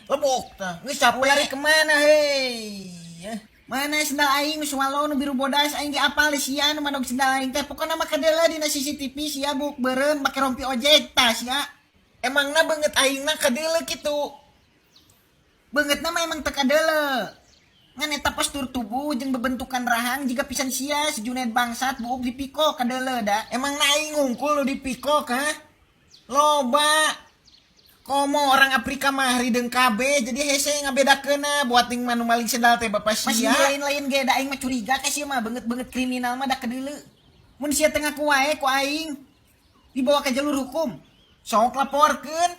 Lebok tah. Geus capek. Lari kemana, hei? Eh, mana sendal aing nu swallow nu biru bodas? Aing ge apal di sia nu madog sendal aing teh. Pokona mah kadeuleu dina CCTV sia buuk beureum make rompi ojek tah sia. Emangna beungeut aingna kadeuleu kitu? Beungeutna mah emang teu kadeuleu. Ngan eta postur tubuh jeung bebentukan rahang jiga pisan sia si Junaid bangsat buuk di piko kadeuleu da. Emangna aing ngungkul nu di piko kah? Loba. Komo orang Afrika mah rideung kabeh, jadi hese ngabedakeunna buat ting manu maling sendal teh bapak Masih sia. Lain-lain ge da aing mah curiga ka sia mah, beungeut-beungeut kriminal mah da kadeuleu. Mun sia teu ngaku wae ku aing dibawa ke jalur hukum. Sok laporkeun.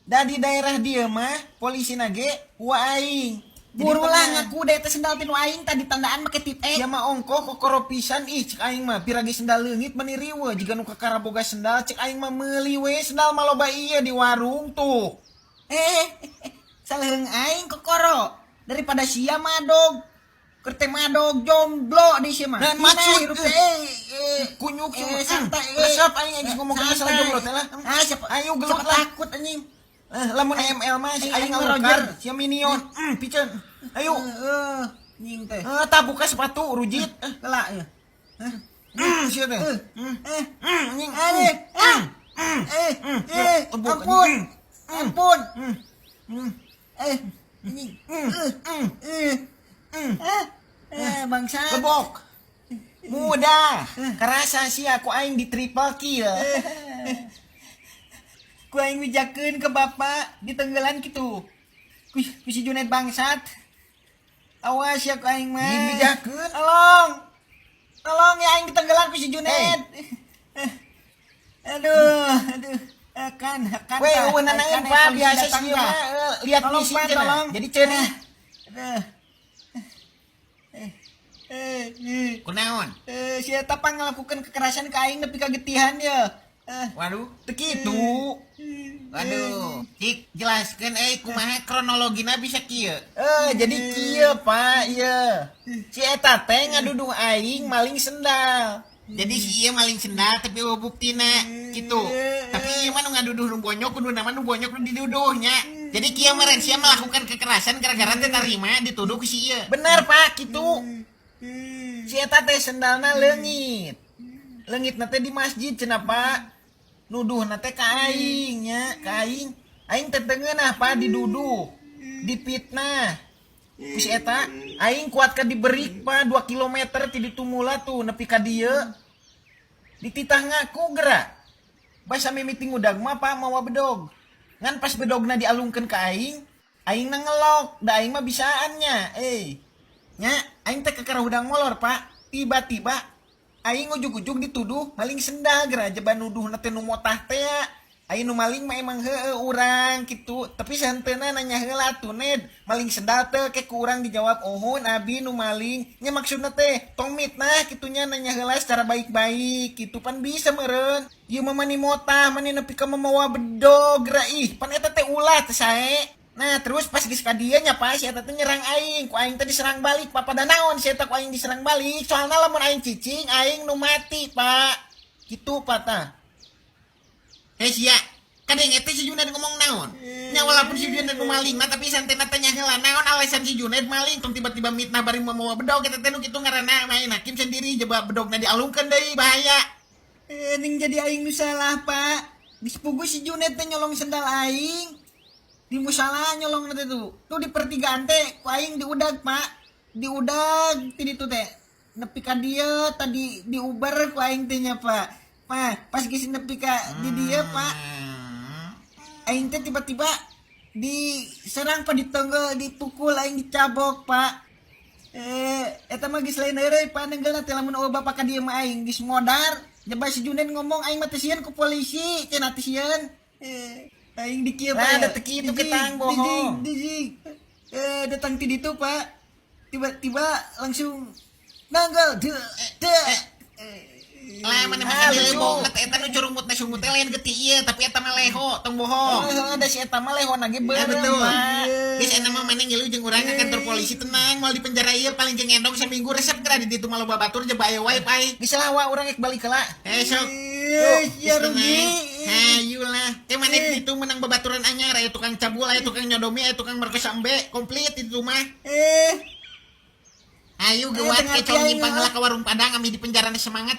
Da di daerah dieu mah polisi nage wa aing. Jadi Buru lah tenang. Ngaku da eta sendal tinu aing tadi tandaan make tip X. Sia mah ongkoh kokoro pisan ih, cek aing mah piragi sendal leungit meni riweuh jiga nu kakara boga sendal. Cek aing mah meuli we sendal mah loba ieu di warung tuh. Eh, saleheung aing kokoro daripada sia madog. Keur teh madog jomblo di sia mah. Nah, Hina maksud, hirup teh, eh, eh, kunyuk eh, sia mah. santai, eh. Resep aing geus ngomongkeun masalah Santai. jomblo teh lah. Ah, siapa? Ayo gelut Siapa lah. Takut anjing. Eh, lamun ML mah si Aing aing mah Alucard, Roger. sia Minion. Piceun. Ayo. Eh, anjing teh. Eh, tah buka sepatu rujit. Eh, Kelak ya. Hah? Sia teh. Eh, eh, Anjing. eh, ah, eh, eh, Tebuk, ampun, anjing. Ampun, eh, anjing, eh, eh, ah, eh, bangsa. Lebok. Mudah. Kerasa sih aku aing di triple kill. Ku aing wijakeun ke bapak di tenggelan gitu. Ku si Junaid bangsat. Awas ya ku aing mah. Diwijakeun? Tolong. Tolong ya, aing ditenggelan ku si Junaid. Aduh, aduh. Kan, kan. Weh, tah. eueuh nanaon, Kan, Pak, polisi biasa datang, sih tah. mah lihat Tolong, misi Pak, cenah. tolong. Jadi ceunah. Aduh. Eh, eh, eh. Kunaon? Eh, si eta pang ngelakukan kekerasan ke aing nepi ka getihan ya. Eh, Waduh, teu kitu. Waduh, cik jelaskeun euy kumaha kronologina bisa kieu. Eh, jadi kieu, Pak, ieu. Si eta teh ngaduduh aing maling sendal. Jadi si ieu maling sendal tapi euweuh buktina gitu. Tapi ieu mah nu ngaduduh nu bonyok, kudu nama nu bonyok nu diduduh nya. Jadi kieu meureun sia melakukan kekerasan gara-gara teu tarima dituduh ku si ieu. Bener, Pak, kitu. Si eta teh sendalna leungit. Leungitna teh di masjid cenah, Pak. Nuduhna teh ka aing nya, ka aing. Aing teh teu ngeunah, Pak, diduduh, dipitnah. Ku si eta aing kuat ka diberik, Pak, 2 km ti ditu mula tuh nepi ka dieu. Dititah ngaku gerak. Basa mimiti ngudag mah, Pak, mawa bedog. Ngan pas bedogna dialungkeun ka aing, aing na ngelok, da aing mah bisaan nya. Eh. Nya, aing teh kakara hudang molor, Pak. Tiba-tiba aing ujug-ujug dituduh maling sendal geura jeba nuduh teh nu motah teh ya. Aing nu maling mah emang heueuh urang gitu. Tapi sahenteuna nanya heula tuh, "Ned, maling sendal teh?" Ke ku urang dijawab, "Ohon, abi nu maling." Nya maksudna teh tong mitnah kitunya, nanya heula secara baik-baik gitu pan bisa meureun. Ieu mah mani motah, mani nepi ka mamawa bedog geura ih, pan eta teh ulah teh sae. Nah, terus pas geus ka dieu nya, Pak, si eta teh nyerang aing, ku aing teh diserang balik, Pak. Pada naon si eta ku aing diserang balik? Soalna lamun aing cicing, aing nu mati, Pak. Gitu, Pak, tah. Eh sia, kadang eta si Junaid ngomong naon? Nya walaupun si Junaid nu maling mah tapi santena tanya heula naon alasan si Junaid maling, tong tiba-tiba mitnah bari mawa bedog. Eta teh nu kitu ngaranna main hakim sendiri, jeba bedogna dialungkeun deui, bahaya. Eh, ning jadi aing nu salah, Pak. Geus puguh si Junaid teh nyolong sendal aing. Di musala nyolong teh tuh. Tuh di pertigaan teh ku aing diudag, Pak. Diudag ti ditu teh. Nepi ka dieu tadi diuber ku aing teh nya, Pak. Pak, pas geus nepi ka di dieu, Pak. Aing teh tiba-tiba diserang, Pak, ditenggel, dipukul, aing dicabok, Pak. Eh, eta mah geus lain heureuy, Pak, nenggelna teh lamun euweuh bapak ka dieu mah aing geus modar. Jaba si Junen ngomong aing mah teh sieun ku polisi, cenah teh sieun. Eh, aing di kieu, Pak. Lah, Ya. da teu kitu Dijing, ketang bohong. dijing, dijing. Eh, datang ti ditu, Pak. Tiba-tiba langsung nanggal, de, de. Lah mana Ah, mah lucu. bohong teh eta nu curumutna sungut teh lain getih ieu, tapi eta mah leho, tong bohong. Eh, ada si eta mah leho ge Ya beureum, betul. Pak. Geus enak mah maneh ngilu jeung urang ka kantor polisi, tenang, moal di penjara ieu, paling jeung endong saminggu, resep geura di ditu mah loba batur jeba aya wae pai. Geus lah wa, urang rek balik heula. Eh sok. Eh, Yuk, sia geus rugi. tenang. Hayu. Hayu lah. Ke mana itu menang babaturan anyar, aya tukang cabul, aya tukang nyodomi, aya tukang merkosa embe, komplit itu mah. Ayo gewat teu ngerti kecong aing nyimpang mah. lah ke warung Padang, ami di penjara semangat.